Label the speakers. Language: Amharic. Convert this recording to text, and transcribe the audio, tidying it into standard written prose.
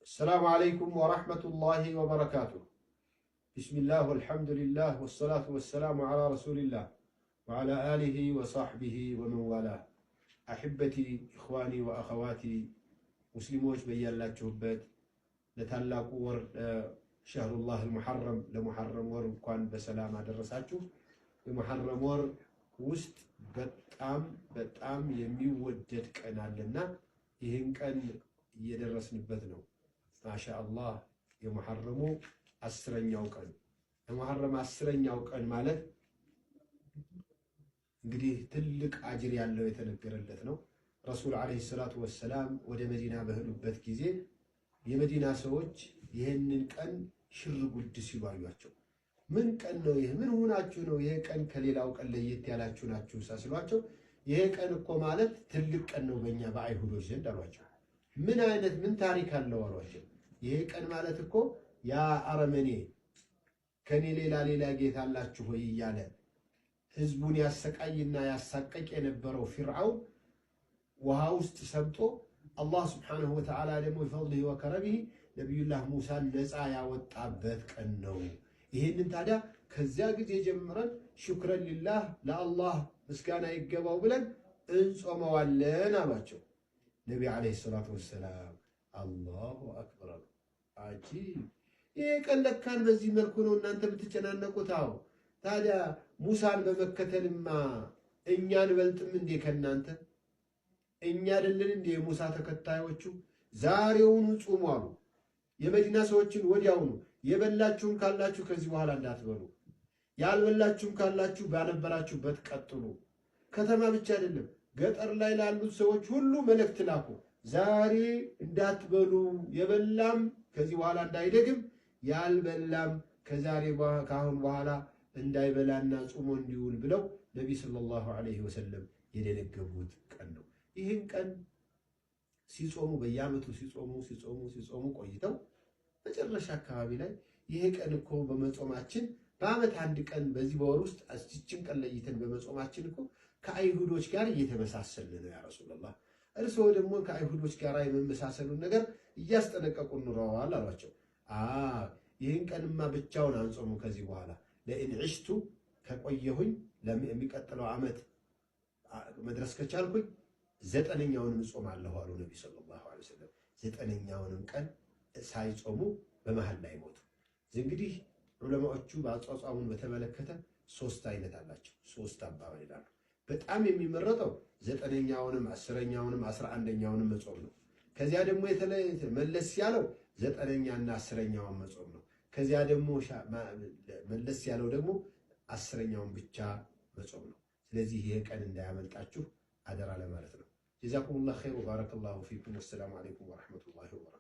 Speaker 1: السلام عليكم ورحمة الله وبركاته. بسم الله والحمد لله والصلاة والسلام على رسول الله وعلى آله وصحبه ومن والاه. أحبتي إخواني وأخواتي ሙስሊሞች፣ በያላችሁበት ለታላቁ ወር شهر الله المحرم፣ ለሙሐረም ወር እንኳን በሰላም አደረሳችሁ። የሙሐረም ወር ውስጥ በጣም በጣም የሚወደድ ቀን አለና ይህን ቀን እየደረስንበት ነው። ማሻ አላህ፣ የሙሐረሙ 10ኛው ቀን፣ የሙሐረም 10ኛው ቀን ማለት እንግዲህ ትልቅ አጅር ያለው የተነገረለት ነው። ረሱል ዓለይሂ ሰላቱ ወሰላም ወደ መዲና በሄዱበት ጊዜ የመዲና ሰዎች ይህንን ቀን ሽር ጉድ ሲሉ አዩአቸው። ምን ቀን ነው ይህ? ምን ሆናችሁ ነው ይሄ ቀን ከሌላው ቀን ለየት ያላችሁ ናችሁ ሲሏቸው፣ ይሄ ቀን እኮ ማለት ትልቅ ቀን ነው በእኛ በአይሁዶች ዘንድ አሏቸው። ምን አይነት ምን ታሪክ አለው አሏቸው። ይሄ ቀን ማለት እኮ ያ አረመኔ ከኔ ሌላ ሌላ ጌታ አላችሁ ወይ እያለ ህዝቡን ያሰቃይና ያሳቀቅ የነበረው ፊርዓውን ውሃ ውስጥ ሰምጦ አላህ ስብሓነሁ ወተዓላ ደግሞ بفضله وكرمه ነቢዩላህ ሙሳን ነፃ ያወጣበት ቀን ነው። ይህንን ታዲያ ከዚያ ጊዜ ጀምረን شكرا لله፣ ለአላህ ምስጋና ይገባው ብለን እንጾመዋለን አሏቸው። ነቢ ዓለይሂ ሰላቱ ወሰላም አላሁ አክበር አሉ። አጂብ! ይሄ ቀን ለካን በዚህ መልኩ ነው እናንተ የምትጨናነቁት። አዎ፣ ታዲያ ሙሳን በመከተልማ እኛ አንበልጥም እንዴ ከእናንተ? እኛ አይደለን እንዴ የሙሳ ተከታዮቹ? ዛሬውኑ ጹሙ አሉ። የመዲና ሰዎችን ወዲያውኑ የበላችሁም ካላችሁ ከዚህ በኋላ እንዳትበሉ፣ ያልበላችሁም ካላችሁ ባነበራችሁበት ቀጥሉ። ከተማ ብቻ አይደለም፣ ገጠር ላይ ላሉት ሰዎች ሁሉ መልእክት ላኩ። ዛሬ እንዳትበሉ፣ የበላም ከዚህ በኋላ እንዳይደግም፣ ያልበላም ከዛሬ ከአሁን በኋላ እንዳይበላና ጾሞ እንዲውል ብለው ነቢ ሰለላሁ ዐለይሂ ወሰለም የደነገጉት ቀን ነው። ይህን ቀን ሲጾሙ፣ በየዓመቱ ሲጾሙ ሲጾሙ ሲጾሙ ቆይተው መጨረሻ አካባቢ ላይ ይሄ ቀን እኮ በመጾማችን፣ በዓመት አንድ ቀን በዚህ በወር ውስጥ ይችን ቀን ለይተን በመጾማችን እኮ ከአይሁዶች ጋር እየተመሳሰልን ነው ያ ረሱላላህ፣ እርስዎ ደግሞ ከአይሁዶች ጋር የመመሳሰሉን ነገር እያስጠነቀቁን ኑረዋል አሏቸው። ይህን ቀንማ ብቻውን አንጾሙ፣ ከዚህ በኋላ لئن عشت፣ ከቆየሁኝ፣ የሚቀጥለው ዓመት መድረስ ከቻልኩኝ 9ኛውንም እጾማለሁ አሉ ነቢ ሰለላሁ ዐለይሂ ወሰለም። 9ኛውንም ቀን ሳይጾሙ በመሀል ላይ ሞቱ። እንግዲህ ዑለማዎቹ በአጿጿሙን በተመለከተ ሶስት አይነት አላቸው። ሶስት አባባል ይላሉ። በጣም የሚመረጠው 9ኛውንም 10ኛውንም 11ኛውንም መጾም ነው። ከዚያ ደግሞ የተለየ መለስ ያለው 9ኛና 10ኛውን መጾም ነው። ከዚያ ደግሞ መለስ ያለው ደግሞ 10ኛውን ብቻ መጾም ነው። ስለዚህ ይሄ ቀን እንዳያመልጣችሁ አደራ ለማለት ነው። ጀዛኩሙላህ ኸይር ወባረከላሁ ፊኩም። ወሰላሙ አለይኩም ወረሕመቱላሂ ወበረካቱ።